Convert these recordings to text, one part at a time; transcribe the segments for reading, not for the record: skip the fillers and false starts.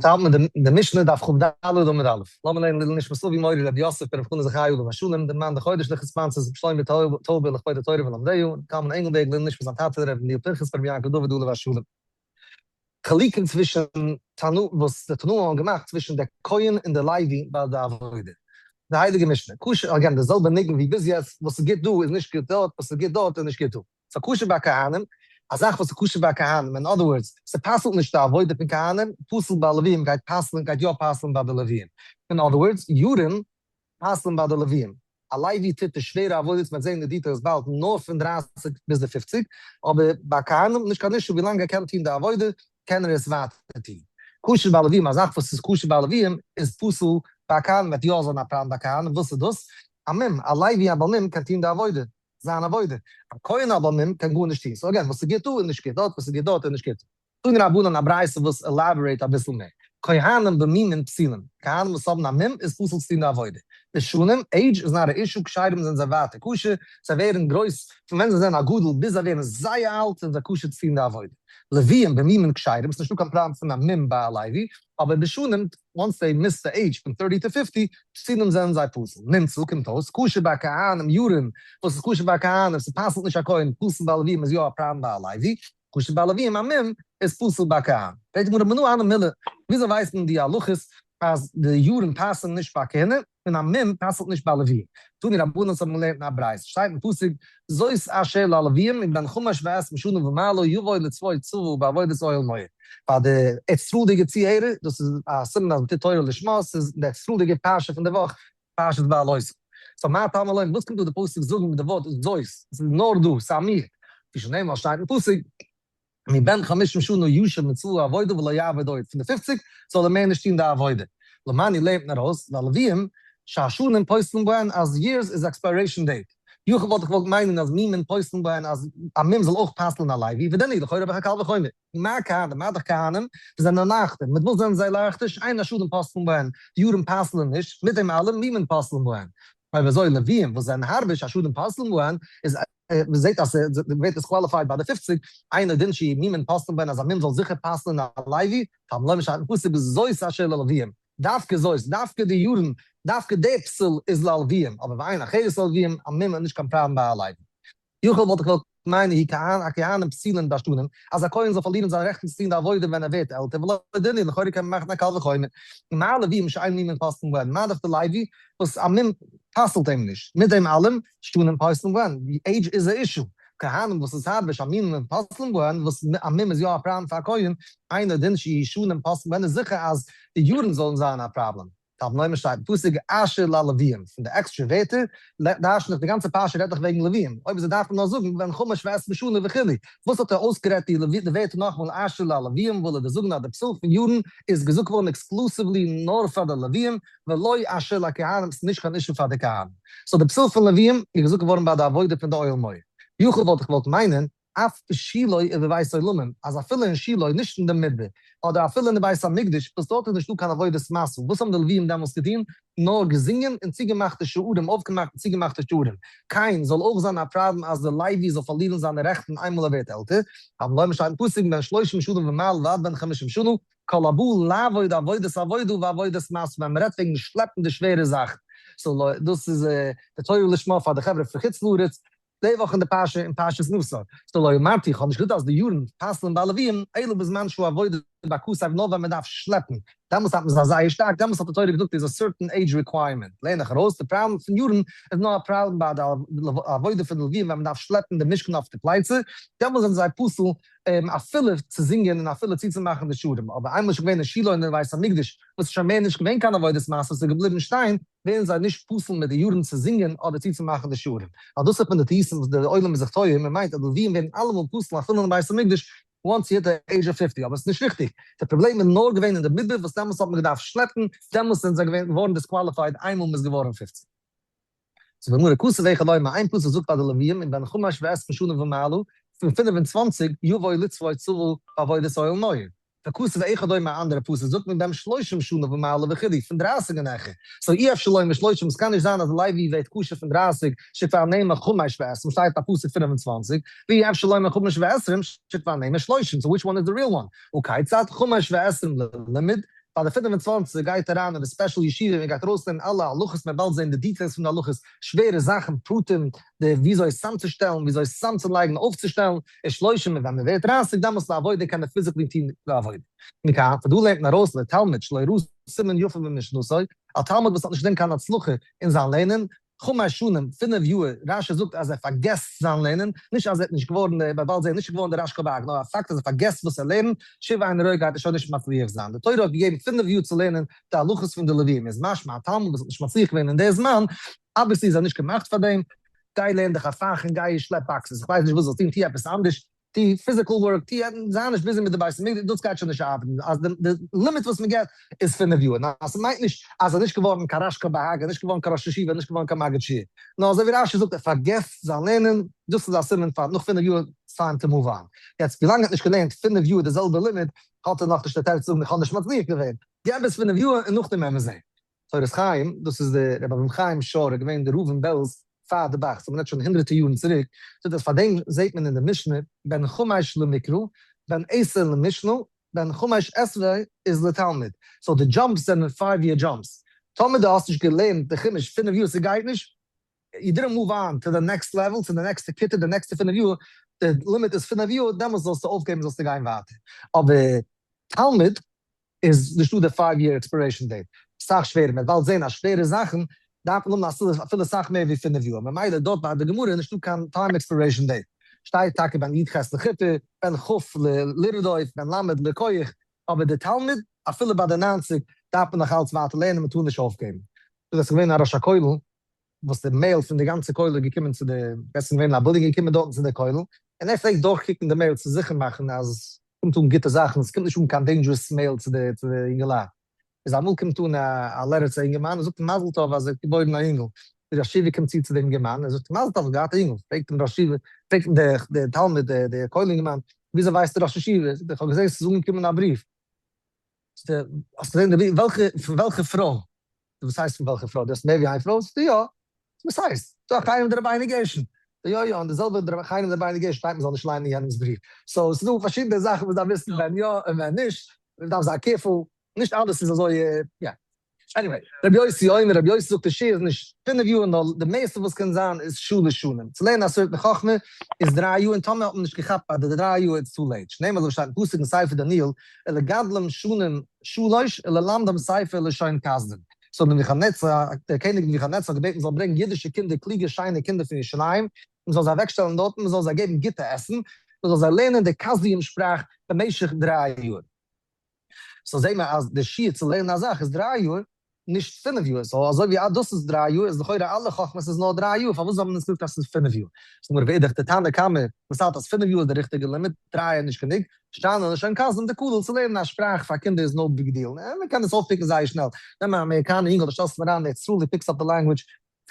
האלט מען די משנה דף כ"ד עמוד א'. לאמיר לערנען לעילוי נשמת אבי מורי רבי יוסף בן רבי חנא זכי' עליו השלום, דער מאן דחודש לכ' ספאנסערס רבי שלמה טויבער לכבוד התורה ולומדיה, און קלמן ענגלבערג לעילוי נשמת זיין טאטע רבי אליהו פנחס בן רבי יעקב דוד עליו השלום. חילוקים צווישן תנא וואס די תנאים האבן געמאכט צווישן דער כהן און דער לוי ביי די עבודה. די הייליגע משנה. כשר, again די זעלבע ניגון ווי ביז יעצט, וואס איז גוט דא איז נישט גוט דארט, וואס איז גוט דארט איז נישט גוט דא. ס'איז כשר ביי כהנים, א זאך וואס איז כשר ביי כהנים, אין other words, ס'פסל'ט נישט די עבודה פון כהנים, פסול ביי לוויים גייט פסל'ן גייט יא פסל'ן ביי די לוויים. אין other words, יארן פסל'ן ביי די לוויים. א לוי טוט די שווערע עבודות, מ'וועט זען די details באלד, נאר פון 30 ביז די 50, אבער ביי כהנים נישט קיין issue ווילאנג ער קען טון די עבודה קען ער עס ווייטער טון. כשר ביי לוויים, א זאך וואס איז כשר ביי לוויים איז פסול ביי כהנים, וועט יא זיין א פראבלעם ביי כהנים, וואס איז דאס? א מום, א לוי א בעל מום קען טון די עבודה, זיין עבודה. א כהן א בעל מום קען גארנישט טון. so again, וואס איז גוט דא איז נישט גוט דארט, וואס איז גוט דארט איז נישט גוט דא. תנו רבנן א ברייתא וואס elaborate אביסל מער. כהנים במומין פסולים. כהנים וואס האבן א מום איז פסול צו טון די עבודה. בשנים, age איז not א issue, כשרים זענען זיי ווייטער כשר, זיי ווערן גרויס פון ווען זיי זענען א גדול ביז זיי ווערן זייער אלט זענען זיי כשר צו טון די עבודה. לוויים במומין כשרים, ס'נישטא קיין פראבלעם פון א מום ביי א לוי, אבער בשנים once they miss the age פון thirty to fifty, פסולים זענען זיי פסול. נמצא קומט אויס, כשר ביי כהנים יארן, וואס איז כשר ביי כהנים, ס'פסל'ט נישט א כהן, פסול ביי לווים איז יא א פראבלעם ביי א לוי, כשר ביי לווים א מום איז פסול ביי כהנים. פרעגט די גמרא מנא הני מילי, וויאזוי ווייסט מען די הלכות אז די יארן פאסן נישט ביי כהונה און א מום פסל'ט נישט ביי לווים? תנו רבנן האבן געלערנט אין א ברייתא, שטייט אין פסוק זאת אשר ללוויים מבן חמש ועשרים שנה ומעלה יבוא לצבוא צבא בעבודת אוהל מועד. פאר די ארץ ישראל'דיגע צוהערער, דאס איז א סימן אז מ'טוט תורה לשמה, ס'איז די ארץ ישראל'דיגע פרשה פון די וואך, פרשת בהעלותך. so מה תלמוד לומר, וואס קומט דא די פסוק זאגן מיט די ווארט זאת? ס'איז נאר דא, ס'איז א מיעוט. ווי שנאמר שטייט אין פסוק, מבן חמישים שנה ישוב מצבא העבודה ולא יעבוד עוד, פון די פופציג זאל ער מער נישט טון די עבודה. למאי לערנט מען ארויס, ללוויים שהשנים פוסלין בהן אז years איז expiration date. יכול וואלט איך געוואלט מיינען אז מומין פוסלין בהן אז א מום זאל אויך פסל'ן א לוי, ודין הוא לכאורה האב איך א קל וחומר. מה כהנים, מה דאך כהנים, וואס זענען לייכטער, מיט וואס זענען זיי לייכטער, שאין השנים פוסלין בהן, די יארן פסל'ן נישט, מיט דעם אלעם מומין פוסלין בהן. אויב אזוי לוויים וואס זענען הארבער שהשנים פוסלין בהן, איז מ'זעט אז ס'ווערט disqualified ביי די פופציג, אינו דין שיהו מומין פוסלין בהן אז א מום זאל זיכער פסל'ן א לוי, תלמוד לומר שטייט אין פסוק זאת אשר ללוויים, דווקא זאת, דווקא די יארן, דווקא די פסול איז ללוויים, אבער ואין אחרת ללוויים, א מום איז נישט קיין פראבלעם ביי א לוי. יכול וואלט איך געוואלט מיינען יהו כהן הכהנים פסולין בשנים, אז א כהן זאל פארלירן זיין רעכטן צו טון די עבודה ווען ער ווערט עלטער, ולא דין הוא, לכאורה קען מען מאכן א קל וחומר, מה לוויים שאין מומין פוסלין בהן, מה דאך די לוי וואס א מום פסל'ט אים נישט, מיט דעם אלעם, שנים פוסלין בהן, די עידזש איז א issue, כהנים וואס איז הארבער שהמומין פוסלין בהן, וואס א מום איז יא א פראבלעם פאר א כהן, אינו דין שיהו שנים פוסלין בהן איז זיכער אז די יארן זאלן זיין א פראבלעם. תלמוד לומר שטייט אין פסוק אשר ללוויים, פון די עקסטרע ווערטער דרש'ן איך די גאנצע פרשה רעדט דאך וועגן לוויים, אויב אזוי דארף מען נאר זאגן מבן חמש ועשרים שנה וכו', וואס האט ער אויסגערעדט די ווערטער נאכאמאל אשר ללוויים, וויל ער דיר זאגן אז די פסול פון יארן איז געזאגט געווארן exclusively נאר פאר די לוויים, ולא אשר לכהנים, ס'איז נישט קיין issue פאר די כהנים. so די פסול פון לוויים איז געזאגט געווארן ביי די עבודה פון די אוהל מועד. יכול וואלט איך געוואלט מיינען, אף בשילה ובבית עולמים, אז אפילו אין שילה, נישט אין די מדבר, אדער אפילו אין די בית המקדש, וואס דארט איז נישטא קיין עבודת משא, וואס האבן די לוויים דעמאלס געטון? נאר געזינגען און צוגעמאכט די שערים, אויפגעמאכט און צוגעמאכט די שערים. כן זאל אויך זיין א פראבלעם אז די לוי זאל פארלירן זיינע רעכטן איינמאל ער ווערט עלטער, תלמוד לומר שטייט אין פסוק מבן שלושים שנה ומעלה ועד בן חמישים שנה, כל הבא לעבוד עבודת עבודה ועבודת משא ווען מ'רעדט וועגן שלעפן די שווערע זאכן, so דאס איז די תורה לשמה פאר די חברה פון חוץ לארץ, די וואך אין די פרשה אין פרשת נשא, so לא אמרתי, איך האב נישט געזאגט אז די יארן פסל'ן ביי לוויים, אלא בזמן שהוא עבודה בכתף נאר ווען מ'דארף שלעפן, דעמאלס דארף מען זיין זייער שטארק, דעמאלס האט די תורה געזאגט איז א certain age requirement, לערן איך ארויס, די פראבלעם פון יארן איז נאר א פראבלעם ביי די עבודה פון די לוויים ווען מ'דארף שלעפן די משכן אויף די פלייצע, דעמאלס זענען זיי פסול אפילו צו זינגען און אפילו צוצומאכן די שערים, אבער איינמאל איז שוין געווען אין שילה און אין בית המקדש וואס איז שוין מער נישט געווען קיין עבודת משא ס'איז געבליבן שטיין, ווערן זיי נישט פסול מיט די יארן צו זינגען אדער צוצומאכן די שערים. ווייל דאס איז פון די טעותים וואס דער עולם איז זיך טועה, מען מיינט אז די לוויים ווערן אלעמאל פסול אפילו אין בית המקדש once you hit the age of fifty, אבער עס איז נישט ריכטיג, די פראבלעם איז נאר געווען אין די מדבר וואס דעמאלטס האט מען געדארפט שלעפן, דעמאלטס זענען זיי געווארן disqualified איינמאל מען איז געווארן פופציג. זאגט די גמרא כתוב אחד אומר, איין פסוק זאגט ביי די לוויים מבן חמש ועשרים שנה ומעלה, פון 25 יבוא לצבוא צבא בעבודת אוהל מועד. וכתוב אחד אומר א אנדערע פסוק זאגט מבן שלושים שנה ומעלה וכו' פון דרייסיג און העכער, so אי אפשר לומר שלושים, ס'קען נישט זיין אז לוי ווערט כשר פון דרייסיג שכבר נאמר חמש ועשרים שטייט א פסוק 25, ואי אפשר לומר חמש ועשרים שכבר נאמר שלושים, so which one איז די real one? וכיצד חמש ועשרים ללימוד, ביי די 25 גייט אריין אין די special ישיבה און גייט ארויסלערנען אלע הלכות, מען באלד זען די details פון די הלכות, שווערע זאכן, פרטים, די וויאזוי עס צאמצושטעלן, וויאזוי עס צאמצולייגן, אויפצושטעלן, און שלושים און ווען מען ווערט 30 דעמאלטס לעבודה קען מען physically טון די עבודה. מכאן, פון דא לערנט מען ארויס לתלמיד שלא ראה סימן יפה במשנתו, א תלמיד וואס האט נישט געזען קיין הצלחה אין זיין לערנען, חמש שנים, 5 יאר, רש"י זאגט אז ער פארגעסט זיין לערנען, נישט אז ער האט נישט געווארן, ביי באלד זעהן, נישט געווארן דער רשכבה"ג, נאר א פאקט אז ער פארגעסט וואס ער לערנט, שוב אינו רואה גייט ער שוין נישט מצליח זיין. די תורה האט געגעבן 5 יאר צו לערנען די הלכות פון די לוויים, איז משמע א תלמיד וואס האט נישט מצליח געווען אין די זמן, obviously איז ער נישט געמאכט פאר דעם, גיי לערן דיך א פאך און גיי שלעפ boxes, איך ווייס נישט וואס זאלסט טון, טו עפעס אנדערש, טו physical work, טו, זיי נישט busy מיט די בית המקדש, דאס גייט שוין נישט ארבעטן, אז די לימיט וואס מען געבט איז 5 יאר, נאר ס'מיינט נישט אז ער איז נישט געווארן קיין רשכבה"ג, ער איז נישט געווארן קיין ראש ישיבה, ער איז נישט געווארן קיין מגיד שיעור, נאר אזוי ווי רש"י זאגט ער פארגעסט זיין לערנען, דאס איז א סימן פאר נאך 5 יאר time to move on. יעצט ווילאנג ער האט נישט געלערנט 5 יאר די זעלבע לימוד, האט ער נאכנישט די תירוץ צו זאגן איך האב נישט מצליח געווען, געב עס 5 יאר און נאכדעם וועלן מיר זען. תורת חיים, דאס איז דער רבי אברהם חיים שור, איז געווען דער רב אין בעלז פאר די ב"ח, so מ'רעדט שוין הונדרעטע יארן צוריק, זאגט אז פאר דעם זעט מען אין די משנה, בן חמש למקרא, בן עשר למשנה, בן חמש עשרה איז לתלמוד, so די jumps זענען 5 year jumps, טאמער דו האסט נישט געלערנט די חומש 5 יאר ס'גייט נישט, you didn't move on to the next level, צו די נעקסטע כיתה, די נעקסטע 5 יאר, די לימיט איז 5 יאר, דעמאלטס זאלסטו אויפגעבן זאלסטו גיין ווייטער, אבער תלמוד איז נישטא די 5 year expiration date, סאך שווערער, מען וועט באלד זען אז שווערע זאכן דארף מען האבן אפילו סאך מער ווי 5 יאר, ממילא דארט ביי די גמרא איז נישטא קיין time expiration date, שטייט טאקע בן י"ח לחופה, בן כ' לרדוף, בן ל' לכח, אבער די תלמוד אפילו ביי די 90 דארף מען נאך אלץ ווייטער לערנען, מען טאר נישט אויפגעבן. דאס איז געווען א ראש הכולל וואס די mail פון די גאנצע כולל איז געקומען צו די, עס איז געווען א בילדינג געקומען דארטן צו די כולל, און ער פלעגט דורכקוקן די mail צו זיכער מאכן אז קומט אן גוטע זאכן, עס קומט נישט אן קיין dangerous mail צו די צו די אינגעלייט. איז אמאל קומט אן א letter צו א אינגערמאן און זאגט אים מזל טוב אז ער האט געבוירן א אינגל. די ראש ישיבה קומט צו צו דעם אינגערמאן און זאגט מזל טוב האסט געהאט א אינגל. פרעגט אים ראש ישיבה, פרעגט אים דער תלמיד, דער כולל אינגערמאן, וויאזוי ווייסט דער ראש ישיבה? זאגט ער, איך האב געזען ס'איז אנגעקומען א בריוו. זאגט ער, האסט געזען די בריוו? וועלכע, פון וועלכע פרוי? וואס הייסט פון וועלכע פרוי? דו האסט מער ווי איין פרוי? זאגט ער, יא. וואס הייסט? ס'דא א חרם דרבינו גרשום. יא יא, און די זעלבע חרם דרבינו גרשום שטייט מ'זאל נישט ליינען יענעמ'ס בריוו. so ס'דא פארשידענע זאכן וואס דארף וויסן ווען יא און ווען נישט, מ'דארף זיין careful, נישט אלעס איז אזוי יא. anyway, רבי יוסי אומר, רבי יוסי זאגט די שיעור איז נישט 5 יאר נאר די מערסטע וואס קען זיין איז 3 שנים. צו לערנען א certain חכמה איז 3 יאר און טאמער האט מען נישט געכאפט ביי די 3 יאר it's too late. שנאמר אזוי שטייט אין פסוק אין ספר דניאל, ולגדלם שנים שלש וללמדם ספר לשון כשדים. so נבוכדנצר, דער קעניג נבוכדנצר האט געבעטן מ'זאל ברענגען אידישע קינדער, קלוגע שיינע קינדער פון ירושלים, מ'זאל זיי אוועקשטעלן דארטן, מ'זאל זיי געבן גוטע עסן, מ'זאל זיי לערנען די כשדים שפראך במשך 3 יאר. so זעהן מיר אז די שיעור צו לערנען א זאך איז 3 יאר, נישט 5 יאר. so אזוי ווי דאס איז 3 יאר, איז לכאורה אלע חכמות איז נאר 3 יאר, פארוואס האבן אונז געזאגט אז ס'איז 5 יאר? זאגט מיר ואידך די תנא קמא וואס האלט אז 5 יאר איז די ריכטיגע לימיט, 3 איז נישט גענוג, שאני לשון כשדים דקליל צו לערנען א שפראך פאר קינדער איז no big deal, מען קען עס אויפפיקן זייער שנעל, נעם א אמעריקאנער אינגל דו שטעלסט אים אריין אין ארץ ישראל he picks up the language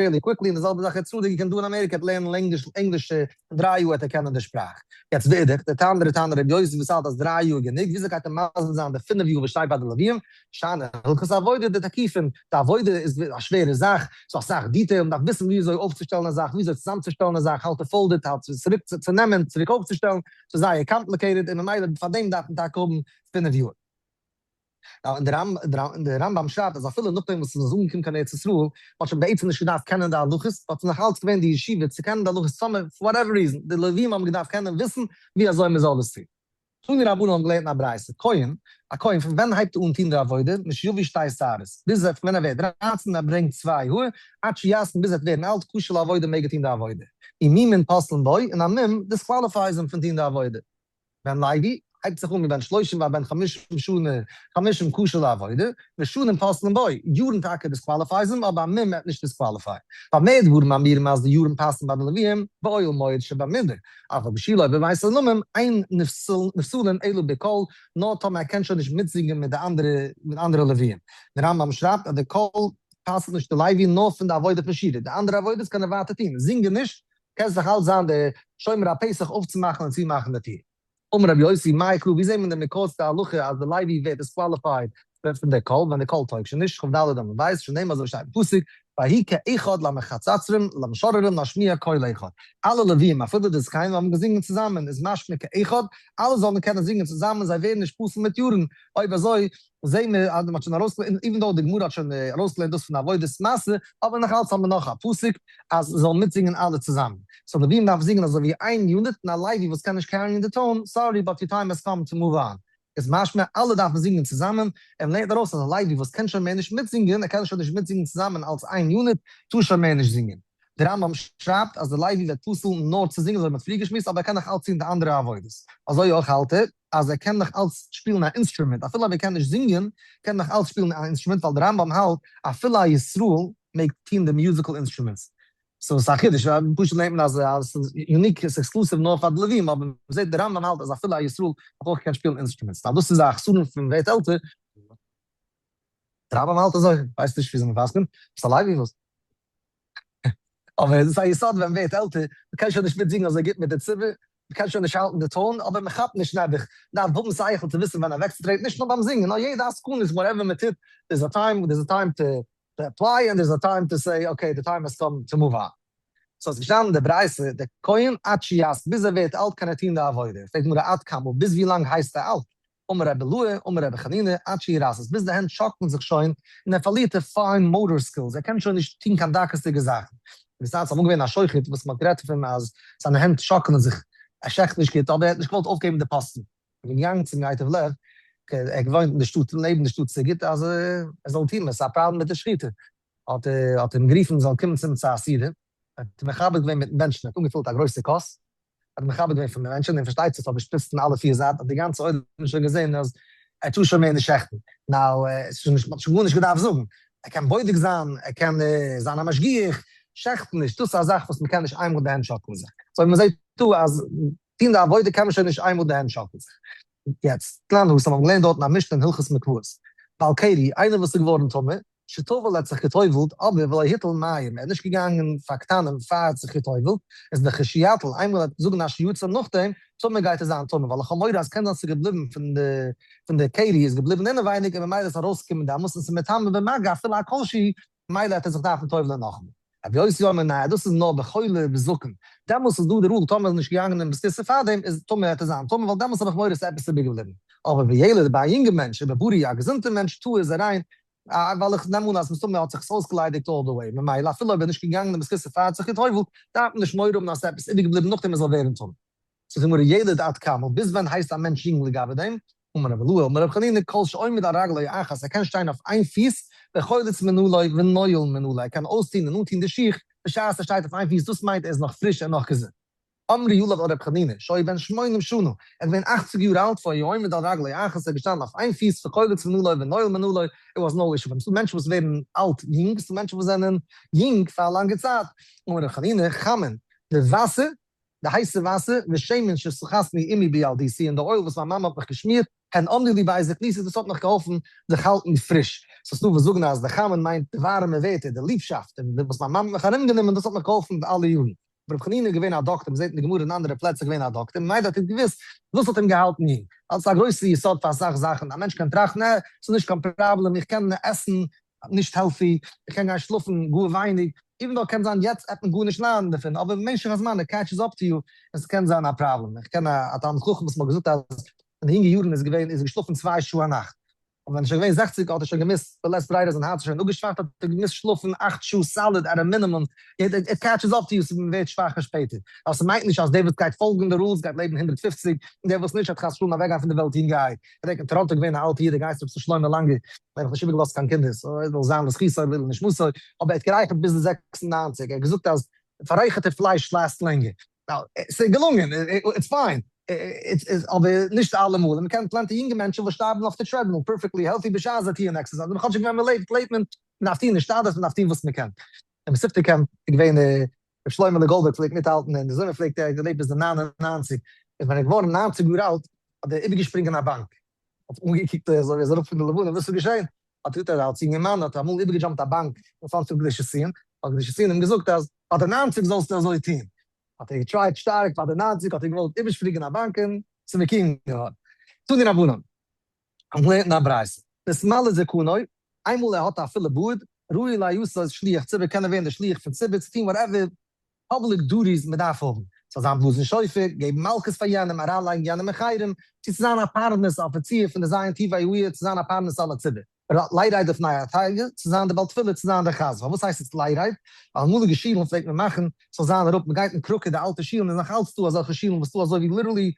fairly quickly, און די זעלבע זאך ארץ ישראל'דיגע קינד דא אין אמעריקע וועט לערנען ענגליש אין 3 יאר וועט ער קענען די שפראך. יעצט ואידך, די תנא דתנא רבי יוסי וואס האלט אז 3 יאר גענוג, וויאזוי גייט ער מסביר זיין די 5 יאר וואס שטייט ביי די לוויים? שאני הלכות עבודה דתקיפין, די עבודה איז א שווערע זאך, ס'איז אסאך detail, מ'דארף וויסן וויאזוי אויפצושטעלן א זאך, וויאזוי צוזאמצושטעלן א זאך, how to fold it, how צוריק צו נעמען, צוריק אויפצושטעלן, ס'איז זייער complicated, און ממילא פאר דעם דארף מען טאקע האבן 5 יאר. און דער רמב"ם שרייבט אז אפילו נאכדעם וואס מ'איז אנגעקומען קיין ארץ ישראל, מ'האט שוין בעצם נישט געדארפט קענען די הלכות, באט ס'איז נאך אלץ געווען די ישיבה צו קענען די הלכות טאמער for whatever reason, די לווים האבן געדארפט קענען וויסן ווי אזוי מ'זאל עס טון. תנו רבנן האבן געלערנט אין א ברייתא, כהן, א כהן פון ווען הייבט ער אן טון די עבודה, משיביא שתי שערות, ביז ער פון ווען ער ווערט 13 און ער ברענגט צוויי האר, עד שיזקין ביז ער וועט ווערן אלט, כשר לעבודה מעג ער טון די עבודה. ומומין פוסלין בו, און א מום disqualifies אים פון טון די עבודה. בן לוי, הייבט זיך אן מבן שלושים ועד בן חמישים שנה, חמישים כשר לעבודה, ושנים פוסלין בו, יארן טאקע disqualifies אים, אבער א מום וועט נישט disqualify. במה דברים אמורים אז די יארן פאסן ביי די לוויים, באוהל מועד שבמדבר, אבל בשילה ובבית עולמים, אין נפסלין אלא בקול, נאר טאמער ער קען שוין נישט מיטזינגען מיט די אנדערע מיט אנדערע לוויים. די רמב"ם שרייבט אז די קול פסל'ט נישט די לוי נאר פון די עבודה פון שירה, די אנדערע עבודות קען ער ווייטער טון, זינגען נישט, קענסט נאך אלץ זיין דער שומר הפתח אויפצומאכן און צומאכן די טיר. אמר רבי יוסי, מאי קרא, ווי זעהט מען די מקור צו די הלכה אז די לוי ווערט disqualified פון די קול ווען די קול טויג שוין נישט, כ"ד עמוד ב', שנאמר אזוי שטייט אין פסוק, ויהי כאחד למחצצרים למשוררים להשמיע קול אחד, אלע לוויים אפילו די זקנים האבן געזינגען צוזאמען, איז משמע כאחד, אלע זאלן קענען זינגען צוזאמען זיי ווערן נישט פסול מיט יארן, אויב אזוי זעהן מיר אז מ'האט שוין ארויסגעלערנט, even though די גמרא האט שוין ארויסגעלערנט דאס פון עבודת משא, אבער נאך אלץ האבן מיר נאך א פסוק אז זאלן מיטזינגען אלע צוזאמען. so לוויים דארף זינגען אזוי ווי איין unit, און א לוי וואס קען נישט carry ען די tone, sorry but your time has come to move on. איז משמע אלע דארפן זינגען צוזאמען, און מ'לערנט ארויס אז א לוי וואס קען שוין מער נישט מיטזינגען, ער קען שוין נישט מיטזינגען צוזאמען אלס איין unit, טאר שוין מער נישט זינגען. דער רמב ם שרייבט אז די לוי ווערט פסול נאר צו זינגען אזוי ווי מ'האט פריער געשמועסט אבער ער קען נאך אלץ טון די אנדערע עבודות. אזוי אויך האלט ער אז ער קען נאך אלץ שפילן א אינסטרומענט אפילו אויב ער קען נישט זינגען קען נאך אלץ שפילן א אינסטרומענט ווייל דער רמב ם האלט אפילו א ישראל מעג טון די musical instruments. so ס'איז א חידוש ווייל פשוט לערנט מען אז ס'איז unique ס'איז exclusive נאר פאר די לווים אבער מ'זעט דער רמב ם האלט אז אפילו א ישראל האט אויך געקענט שפילן instruments. נאר דאס איז א חסרון פון ווערט עלטער. דער רמב ם האלט אזוי, כ'ווייס נישט וויאזוי מ'פסק'נט, ביסט א לוי וואס? אבער עס איז א יסוד ווען מ'ווערט עלטער, מ'קען שוין נישט מיטזינגען אזוי גוט מיט די ציבור, מ'קען שוין נישט האלטן די tone, אבער מ'כאפט נישט נעבעך, מ'דארף האבן שכל צו וויסן ווען אוועקצוטרעטן, נישט נאר ביים זינגען, נאר יעדע עסקנות whatever מ'טוט, there's a time, there's a time to apply and there's a time to say okay the time has come to move on. so איז געשטאנען אין די ברייתא, דער כהן עד שיזקין, ביז ער ווערט אלט קען ער טון די עבודה, פרעגט די גמרא עד כמה, ביז ווי לאנג הייסט ער אלט? אמר רבי אילעא, אמר רבי חנינא, עד שירתת, ביז די הענט שאקלן זיך שוין, און ער פארלירט די fine motor skills, ער קען שוין נישט טון קיין דקות'דיגע זאכן. און ס'איז אמאל געווען א שוחט וואס מ'האט גערעדט פון אים אז זיינע הענט שאקלן זיך, ער שעכט נישט גוט, אבער ער האט נישט געוואלט אויפגעבן די פאסטן. איז מען געגאנגען צום ייטב לב, ער האט געוואוינט אין די שטאט נעבן די שטאט סיגוט, אז ער זאל טון, עס איז א פראבלעם מיט די שחיטה. האט ער אים גערופן זאל קומען צו אים צו א סעודה, ער האט אים מכבד געווען מיטן בענטשן, ער האט אנגעפילט א גרויסע כוס, האט מכבד געווען פון די מענטשן, און פארשטייט זיך ס'האט געשפריצט פון אלע פיר זייטן, האט די גאנצע עולם שוין געזען אז ער טאר שוין מער נישט שעכטן, now עס איז שוין נישט, מ'האט שוין גארנישט געדארפט זאגן, ער קען בודק זיין, ער קען זיין א משגיח, שעכטן נישט, דאס איז א זאך וואס מ'קען נישט איינמאל די הענט שאקלן זיך, so ווי מ'זעט דא אז טון די עבודה קען מען שוין נישט איינמאל די הענט שאקלן זיך. יעצט, תנן התם, האבן געלערנט דארטן א משנה אין הלכות מקוואות, בעל קרי, איינער וואס איז געווארן טמא, שטבל האט זיך געטובלט, אבער ולא הטיל מים, ער איז נישט געגאנגען פאר קטנים פאר ער האט זיך געטובלט, איז לכשיטיל, איינמאל ער וועט זאגן אשר יצר נאכדעם, טמא גייט ער זיין טמא, ווייל איך האב מורא אז קען זיין ס'איז געבליבן פון די פון די קרי איז געבליבן אינעווייניג און ממילא איז ארויסגעקומען די אמות און ס'איז מטמא במגע אפילו א כל שהוא, ממילא העט ער זיך דארפן טובל'ען נאכאמאל. רבי יוסי אומר ניין דאס איז נאר בחולה ובזקן, דעמאלס איז דא די rule טאמער איז נישט געגאנגען אין בית הכסא פארדעם איז טמא העט ער זיין טמא ווייל דעמאלס האב איך מורא ס'איז עפעס איבערגעבליבן, אבער בילד ביי א יונגע מענטש ובבריא א געזונטע מענטש טהור איז ער ריין, ווייל איך נעם אן אז מסתמא האט זיך עס אויסגעליידיגט all the way, ממילא אפילו אויב ער איז נישט געגאנגען אין בית הכסא פאר ער האט זיך גע'טובל'ט, דארף מען נישט מורא האבן אז ס'איז עפעס איבערגעבליבן נאכדעם ער זאל ווערן טמא. זאגט די גמרא ילד עד כמה, ביז ווען הייסט א מענטש יונג לגבי דעם? אמר רבי אילעא אמר רבי חנינא כל שעומד על רגלו אחת ער קען שטיין אויף איין פיס, וחולץ מנעלו ונועל מנעלו ער קען אויסטון און אנטון די שיך בשעת ער שטייט אויף איין פיס דאס מיינט ער איז נאך פריש און נאך געזונט. אמרו עליו על ר' חנינא שהיה בן שמונים שנה, ער איז געווען אכציג יאר אלט והיה עומד על רגלו אחת, ער איז געשטאנען אויף איין פיס וחולץ מנעלו ונועל מנעלו, it was no issue, ס'דא מענטשן וואס ווערן אלט יונג, ס'דא מענטשן וואס זענען יונג פאר א לאנגע צייט, אמר ר' חנינא, חמין, די וואסער, די הייסע וואסער, ושמן שסכתני אמי בילדותי, און די oil וואס מיין מאמע האט מיך געשמירט, הן עמדו לי בעת זקנותי, דאס האט מיך געהאלפן זיך האלטן פריש. ס'איז דא וואס זאגן אז די חמין מיינט די ווארעמע ווערטער, די ליבשאפט, וואס מיין מאמע האט מיך ארומגענומען, דאס האט מיך געהאלפן אלע יארן. רבי חנינא איז געווען א דאקטער, מ'זעט אין די גמרא אין אנדערע פלעצער געווען א דאקטער, ממילא האט ער געוואוסט וואס האט אים געהאלטן יונג. אלס א גרויסע יסוד פאר אסאך זאכן, א מענטש קען טראכטן, אה, ס'איז נישט קיין פראבלעם, איך קען עסן נישט healthy, איך קען גיין שלאפן גאר ווייניג, even though קען זיין יעצט עט מען גארנישט ליידן דערפון, אבער במשך הזמן it catches up to you, און ס'קען זיין א פראבלעם. איך קען א תלמיד חכם וואס מ'האט געזאגט אז אין די יונגע יארן איז געווען איז ער געשלאפן 2 שעה א נאכט, אבער ווען ער איז שוין געווען 60 האט ער שוין געמוזט בלית ברירה זיין הארץ איז שוין אפגעשוואכט האט ער געמוזט שלאפן 8 שעה solid at a minimum, it catches up to you ס'ווערט שוואכער שפעטער, ווייל ס'מיינט נישט אז דער וואס גייט פאלגן די rules גייט לעבן 150 און דער וואס נישט וועט חס ושלום אוועקגיין פון די וועלט יונגערהייט. כ'דענק אין טאראנטא געווען א אלטע איד דער גייסט ר' שלמה לאנגער, ער האט נישט איבערגעלאזט קיין קינדער so ער זאל זיין לזכותו ולעילוי נשמתו, אבער ער האט גערייכערט ביז די 96, ער האט געזאגט אז פאררייכערטע פלייש last לענגער, ס'איז געלונגען, it's fine, אבער נישט אלעמאל, און מ'קען plenty יונגע מענטשן וואס שטארבן אויף די treadmill perfectly healthy בשעת זיי טוען exercise, אבער כאטשיג ווען מ'לעבט לעבט מען, מ'דארף טוען השתדלות, מ'דארף טוען וואס מ'קען. אין מתיבתא camp איז געווען ר' שלמה'לע גאלדבערג פלעגט מיטהאלטן אין די זומער פלעגט ער געלעבט ביז די 99, איז ווען ער איז געווארן 90 יאר אלט האט ער איבערגעשפרינגען א באנק, האט אנגעקוקט אזוי ווי ער איז אראפ פון די לבנה, וואס איז געשען? האט ער געזאגט אז אלס יונגערמאן האט ער אמאל איבערגע jump ט א באנק אין front פון קדושת ציון, האט קדושת ציון אים געזאגט אז ביי די 90 זאלסטו אזוי טון, האט ער גע try ט שטארק, ביי די 90 האט ער געוואלט איבערשפרינגען א באנק און. ס'איז מקוים געווארן. תנו רבנן, האבן געלערנט אין א ברייתא, נתמלא זקנו, איינמאל ער האט א פולע בארד, ראוי להיות שליח ציבור קען ער ווערן דער שליח פון ציבור צו טון whatever public duties מען דארף האבן, ס'זאל זיין בלאזן שופר, געבן מלקות פאר יענעם, אריינלייגן יענעם אין חרם, צו צו זיין א פרנס אפיציר פון די ז' טובי העיר, צו זיין א פרנס על הציבור. לירד לפני התיבה, צו זיין דער בעל תפילה, צו זיין דער חזן. פארוואס הייסט עס לירד? ווייל אמאליגע שילן פלעגט מען מאכן ס'זאל זיין אראפ, מ'גייט אין קראקע די אלטע שילן איז נאך אלץ דא אזעלכע שילן וואס דא אזוי ווי literally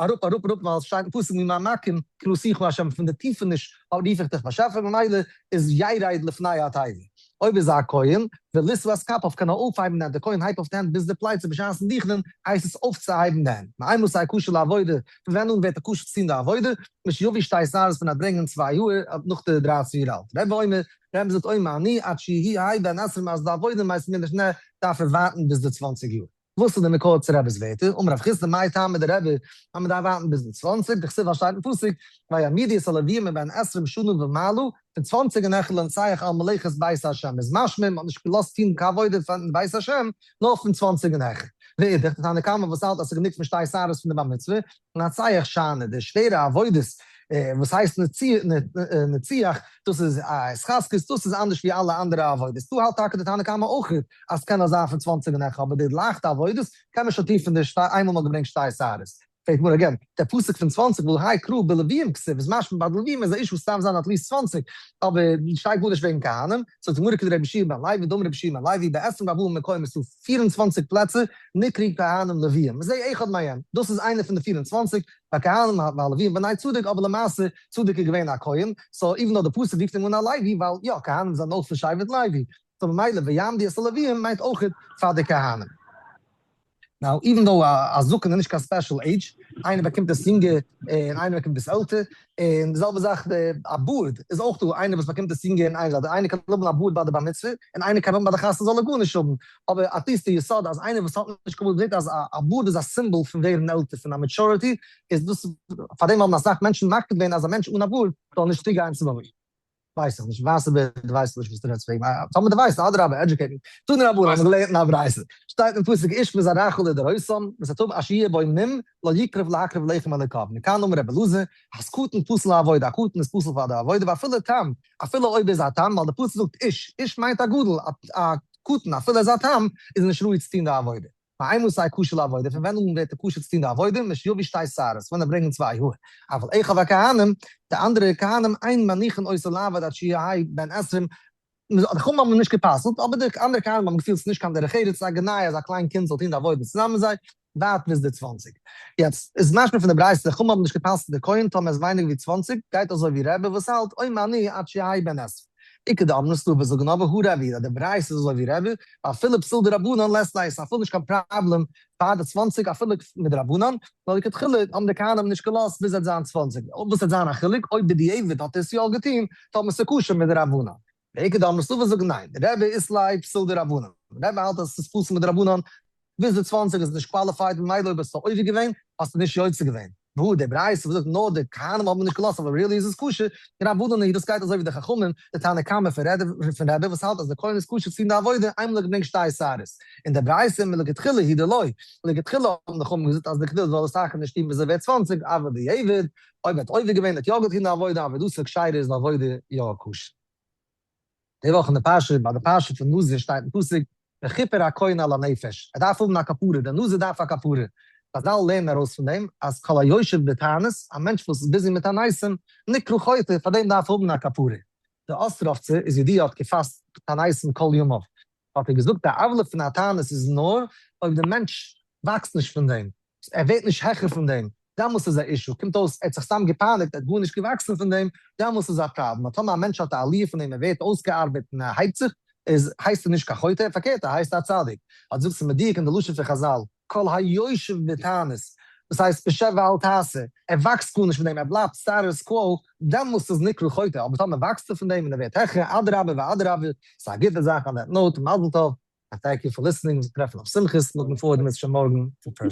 אראפ אראפ אראפ ווייל עס שטייט אין פסוק ממעמקים קראתיך ה' פון די טיפעניש רוף איך דיך באשעפער ממילא איז ירד לפני התיבה. אויב איז א כהן ולישא את כפיו קען ער אויפהייבן די הענט, דער כהן הייבט אויף די הענט ביז די פלייצע בשעת'ן דוכנ'ען הייסט עס אויפצוהייבן די הענט. מאימתי כשר לעבודה, פון ווען אן ווערט ער כשר צו טון די עבודה? משיביא שתי שערות פון א ברענגען צוויי האר נאך די דרייצן יאר אלט. רבי אומר, רבי זאגט אומר אני עד שיהא בן עשרים אז די עבודה מייסט מיר נישט נע דארף ער ווארטן ביז די צוואנציג יאר. וואס איז די מקור צו רבי'ס ווערטער? אמר רב חסדא מאי טעמא דרבי אז מען דארף ווארטן ביז די צוואנציג, דכתיב ווייל שטייט אין פסוק ויעמידו את הלוויים מבן עשרים שנה ומעלה, פון צוואנציג און העכער לנצח על מלאכת בית ה', איז משמע מען האט נישט געלאזט טון קיין עבודה פון בית השם נאר פון צוואנציג און העכער. ואידך, די תנא קמא וואס האלט אז ס'איז גענוג פון שתי שערות פון די בר מצוה, לנצח שאני, די שווערע עבודות וואס הייסט נציח, דאס איז א התחזקות, דאס איז אנדערש ווי אלע אנדערע עבודות, דא האלט טאקע די תנא קמא אויך אז ס'קען נאר זיין פון צוואנציג און העכער, אבער די לייכטע עבודות קען מען שוין טון פון די שתי, איינמאל מ'האט געברענגט שתי שערות. פרעגט גמרא again, דער פסוק פון צוואנציג והא האי קרא בלוויים כתיב איז משמע ביי די לוויים איז א אישו סתם זיין at least צוואנציג, אבער שטייט גארנישט וועגן כהנים, זאגט די גמרא כדרבי יהושע בן לוי דאמר רבי יהושע בן לוי בעשרים וארבעה מקומות איז דא פיר און צוואנציג פלעצער נקראו כהנים לוויים וזה אחד מהם, דאס איז איינער פון די פיר און צוואנציג, והכהנים והלוויים בני צדוק אבער למעשה צדוק איז געווען א כהן, so even though די פסוק רופט אים אן א לוי ווייל יא כהנים זענען אויך פון שבט לוי, so ממילא ויעמדו את הלוויים מיינט אויכעט פאר די כהנים. Now even though א זקן איז נישט קיין special age, איינער באקומט עס יונגער און איינער באקומט עס עלטער, און די זעלבע זאך די א בארד איז אויך דא איינער וואס באקומט עס יונגער און איינער עלטער, איינער קען האבן א בארד ביי די בר מצוה און איינער קען האבן ביי די חתונה זאל ער גארנישט האבן, אבער at least די יסוד אז איינער וואס האט נישט קיין בארד זעט אז א בארד איז א סימבאל פון ווערן עלטער פון א maturity, איז דאס פארדעם האבן אסאך מענטשן מקפיד געווען אז א מענטש אן א בארד זאל נישט צוגיין צום בר מצוה. ווייס איך נישט, ווייסע בערד ווייס איך נישט וואס דו רעדסט וועגן, טאמער דו ווייסט אדרבה educate me, תנו רבנן האבן געלערנט אין א ברייתא, שטייט אין פסוק איש מזרעך לדורותם, ותטוב אשר יהיה בו מום לא יקרב להקריב לחם אלוקיו, מכאן אמר רבי אלעזר, אז קטן פסול לעבודה, א קטן איז פסול פאר די עבודה, ואפילו תם, אפילו אויב איז א תם, ווייל די פסוק זאגט איש, איש מיינט א גדול, א קטן אפילו איז א תם, איז נישט ראוי צו טון די עבודה. מאימתי כשר לעבודה, פון ווען אן ווערט ער כשר צו טון די עבודה? משיביא שתי שערות, ווען ער ברענגען צוויי האר. אבל אחיו הכהנים, די אנדערע כהנים, אין מניחין אותו לעבוד עד שיהא בן עשרים, די חכמים האבן נישט גע'פסל'ט, אבער די אנדערע כהנים האבן געפילט ס'איז נישט קיין דרך ארץ, ס'איז א גנאי אז א קליין קינד זאל טון די עבודה צוזאמען מיט זיי, ווארט ביז די צוואנציג. יעצט איז משמע פון די ברייתא, די חכמים האבן נישט גע'פסל'ט די כהן טאמער איז ווייניגער ווי צוואנציג, גייט אזוי ווי רבי וואס האלט, אומר אני עד שיהא בן עשרים. איכא דאמרי ס'דא וואס זאגן אבער הא רבי אז די ברייתא איז אזוי ווי רבי, ואפילו פסול דרבנן לית ליה, ס'איז אפילו נישט קיין פראבלעם פאר די צוואנציג אפילו מדרבנן, נאר לכתחילה האבן די כהנים נישט געלאזט ביז ער וועט זיין צוואנציג, וואס וועט זיין א חילוק אויב בדיעבד האט ער עס יא געטון, טאמער ס'איז כשר מדרבנן. ואיכא דאמרי ס'דא וואס זאגן ניין, רבי אית ליה פסול דרבנן, רבי האלט אז ס'איז פסול מדרבנן, ביז די צוואנציג איז נישט qualified ממילא אויב האסטו עובר געווען האסטו נישט יוצא געווען. והא די ברייתא וואס זאגט נאר די כהנים האבן נישט געלאזט אבער really איז עס כשר, רבנן היא דאס גייט אזוי ווי די חכמים, די תנא קמא פון רבי וואס האלט אז די כהן איז כשר צו טון די עבודה איינמאל ער געברענגט שתי שערות, און די ברייתא מלכתחילה היא דלא, לכתחילה האבן די חכמים געזאגט אז די כהן זאל עס טאקע נישט טון ביז ער ווערט צוואנציג, אבל בדיעבד, אויב ער האט עובר געווען האט יא געטון די עבודה, עבודתו כשרה איז די עבודה יא כשר. די וואך אין די פרשה, ביי די פרשה פון נזיר שטייט אין פסוק, וכיפר הכהן על הנפש, ער דארף האבן א כפרה, דער נזיר דארף א כפרה. חזל לערנען ארויס פון דעם, אז כל היושב בתענית, א מענטש וואס איז busy מיט תעניתים, נקרא חוטא, פאר דעם דארף האבן א כפרה. די אסטראווצער איז ידוע האט געפאסט תעניתים כל ימיו, האט ער געזאגט די עוולה פון א תענית איז נאר אויב די מענטש וואקסט נישט פון דעם, ער ווערט נישט העכער פון דעם, דעמאלס איז א issue, קומט אויס ער האט זיך סתם געפייניגט, ער האט גארנישט געוואקסן פון דעם, דעמאלס איז א פראבלעם, אבער טאמער א מענטש האט א עליה פון דעם, ער ווערט אויסגעארבעט און ער הייבט זיך, איז הייסט ער נישט קיין חוטא, פארקערט ער הייסט א צדיק. האט זאגט ס'איז מדויק אין די לשון פון חזל, כל היושב בתענית, דאס הייסט בשב ואל תעשה, ער וואקסט גארנישט פון דעם, ער בלייבט status quo, דעמאלס איז נקרא חוטא, אבער טאמער וואקסט ער פון דעם און ער ווערט העכער, אדרבה ואדרבה, ס'איז א גוטע זאך on that note, מזל טוב, א thank you for listening, מ'זאל טרעפן אויף שמחות, looking forward אם ירצה השם מארגן צו person.